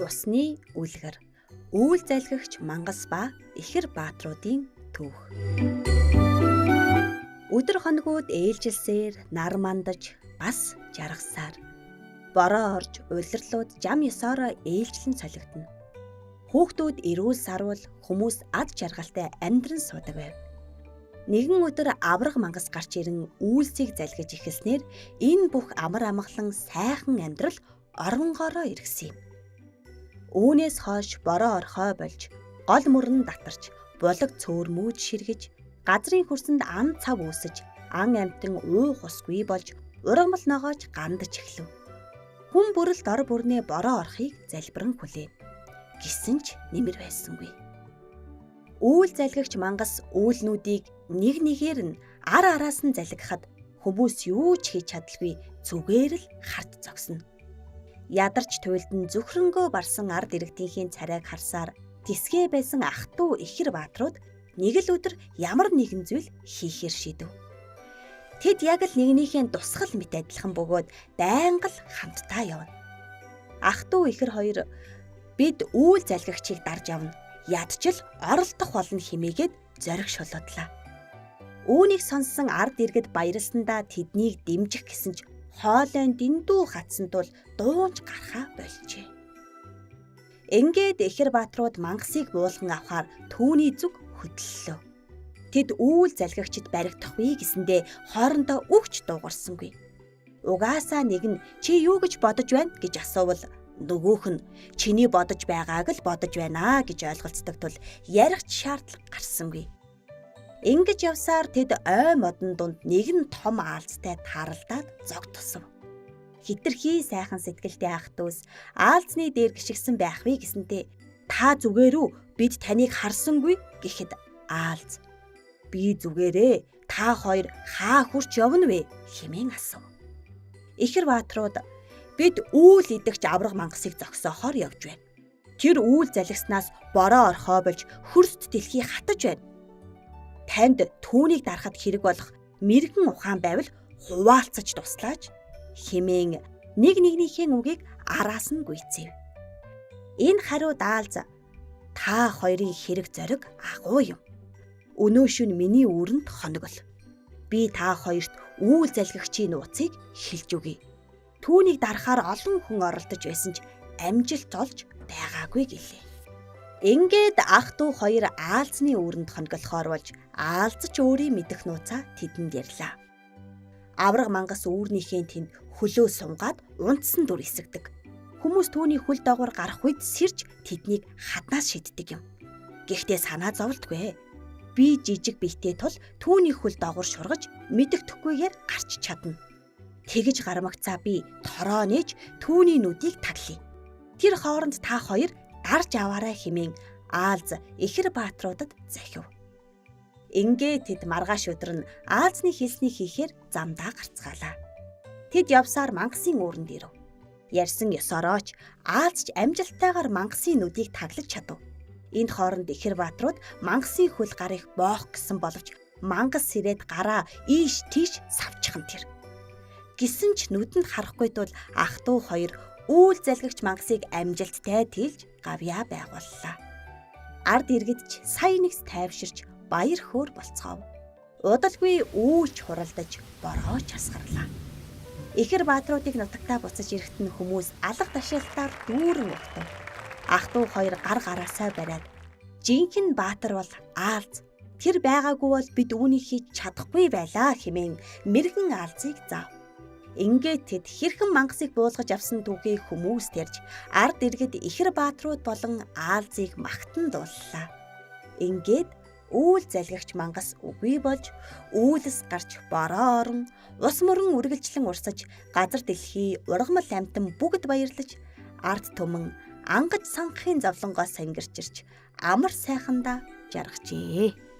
Усны үлгэр. Үүл залгигч мангас ба ихэр баатруудын түүх. Өдөр хоногуд ээлжилсээр нар мандаж бас жаргасаар. Бороо орж улирлууд жам ёсоороо ээлжлэн солигдоно. Хүүхдүүд эрүүл саруул, хүмүүс ад жаргалтай амьдран суудаг байв. Нэгэн өдөр авраг мангас гарч ирэн үйлсийг залгиж эхэлснээр энэ бүх амар амгалан сайхан амьдрал орвонгоороо эргэсэн юм. Үүнээс хойш бороо орхой болж, гол мөрөн татарч, булаг цөөрмүүд ширгэж, газрын хөрсөнд ан цав үүсэж, ан амьтан уух усгүй болж, ургамал ногоож гандаж эхлэв. Хүн бүрэл дор бүрнээ бороо орохыг залбиран хүлээн. Гэсэн ч нэмэр байсангүй. Үүл залгигч мангас үүлнүүдийг нэг нэгээр нь ар араас нь залгихад хүмүүс юу ч хийж чадалгүй зүгээр л харт зогсно. Ядарч туйлдэн зөвхөрөнгөө барсан ард иргэдийнхээ царайг харсаар тэсгээ байсан ах トゥ ихэр баатрууд нэг л өдөр ямар нэгэн зүйл хийхээр шийдэв. Тэд яг л нэгнийхээ тусгал мэт адилхан бөгөөд байнга л хамтдаа явна. Ах トゥ ихэр хоёр бид үүл залгигчийг дарж авна. Ядчил оролдох болно хэмээгээд зориг шулуудлаа. Үүнийг сонссон ард иргэд баярлсандаа тэднийг дэмжих гэсэн ч хоолойн дэндүү хатсан тул дуунч гарахаа болжээ. Ингээд ихэр баатрууд мангасыг буулган авахаар түүний зүг хөдлөлөө. Тэд үүл залгигчид баригдахгүй гэсэндээ хоорондоо үгч дуугарсангүй. Угаасаа нэг нь чи юу гэж бодож байна гэж асуувал нөгөөх нь чиний бодож байгааг л бодож байна гэж ойлголцдог тул ярих ч шаардлага гарсангүй. Ингэж явсаар тэд ой модон дунд нэгэн том аалзтай тааралдаад зог тусав. Хитрхи сайхан сэтгэлтэй ах дүүс аалзны дээр гიშгсэн байх вэ гэсэнтэй та зүгээр үү, бид таныг харсангүй гэхэд аалз би зүгээрээ та хоёр хаа хурч явна вэ хэмээн асуув. Ихэр баатрууд бид үүл идэгч авраг мангасыг зогсоохоор явж байна. Тэр үүл залгиснаас бороо орхоо болж хөрст дэлхий хатаж байна. Танд түүнийг дарахад хэрэг болох мэрэгэн ухаан байвал хуваалцаж туслаач хэмээн нэг нэгнийхээ үгийг араас нь гүйцэв. Энэ хариуд аалз та хоёрын хэрэг зориг агуу юм. Өнөө шөнө миний үүрэнд хоногл. Би та хоёрт үүл залгигчийн нууцыг хэлж өгье. Түүнийг дарахаар олон хүн оролдож байсан ч амжилт олж байгаагүй гэлээ. Ингээд ах トゥ хоёр аалзны үүрэнд хоноглохоор болж аалзч өөрийн мэдэх нууцаа тэдэнд ярьлаа. Авраг мангас үүрнийхээ тэнд хөлөө сунгаад унтсан дүр эсэгдэг. Хүмүүс түүний хөл дагавар гарах үед сэрж тэднийг хаднаас шиддэг юм. Гэхдээ санаа зовлтгүй. Би жижиг биетэй тул түүний хөл дагавар шургаж мэдэгдэхгүйгээр гарч чадна. Тэгж гармагцаа би тороо нээж түүний нүдийг таглая. Тэр хооронд та хоёр дарж аваарай хэмээн аалз ихэр баатруудад захив. Ингээд тэд маргааш өдөр нь аалзны хэлснийг хийхээр замдаа гарцгаалаа. Тэд явсаар мангасын үүрэнд ирэв. Ярьсан ёсороо ч аалзч амжилттайгаар мангасын нүдийг таглаж чадав. Энд хооронд ихэр баатрууд мангасын хөл гарыг боох гэсэн боловч мангас сэрээд гараа ийш тийш савчихан тэр. Гэсэн ч нүдэнд харахгүй тул ах トゥ хоёр үүл залгигч мангасыг амжилттай тэлж гавьяа байгууллаа. Ард иргэд ч сая нэгс тайвширч баяр хөөр болцгоов. Удалгүй үйлч хуралдаж борооч асгарлаа. Ихэр баатруудыг нутагтаа буцаж ирэхэд нь хүмүүс алга ташаалтаар дүүрэн өгтөв. Ах トゥ хоёр гар гараасаа бариад жинхэнэ баатар бол аалз. Тэр байгаагүй бол бид үүнийг хийж чадахгүй байлаа хэмээн мэрэгэн аалзыг заав. Ингээд тэд хэрхэн мангасыг буулгаж авсан түүхийг хүмүүст ярьж, ард иргэд ихэр баатрууд болон аалзыг магтан дууллаа. Ингээд үүл залгигч мангас үгүй болж, үүлс гарч бороо орон, ус мөрөн үргэлжлэн урсаж, газар дэлхий, ургамал амьтан бүгд баярлаж, ард түмэн ангаж санхын зовлонгоос сангирчирч, амар сайхандаа жаргажээ.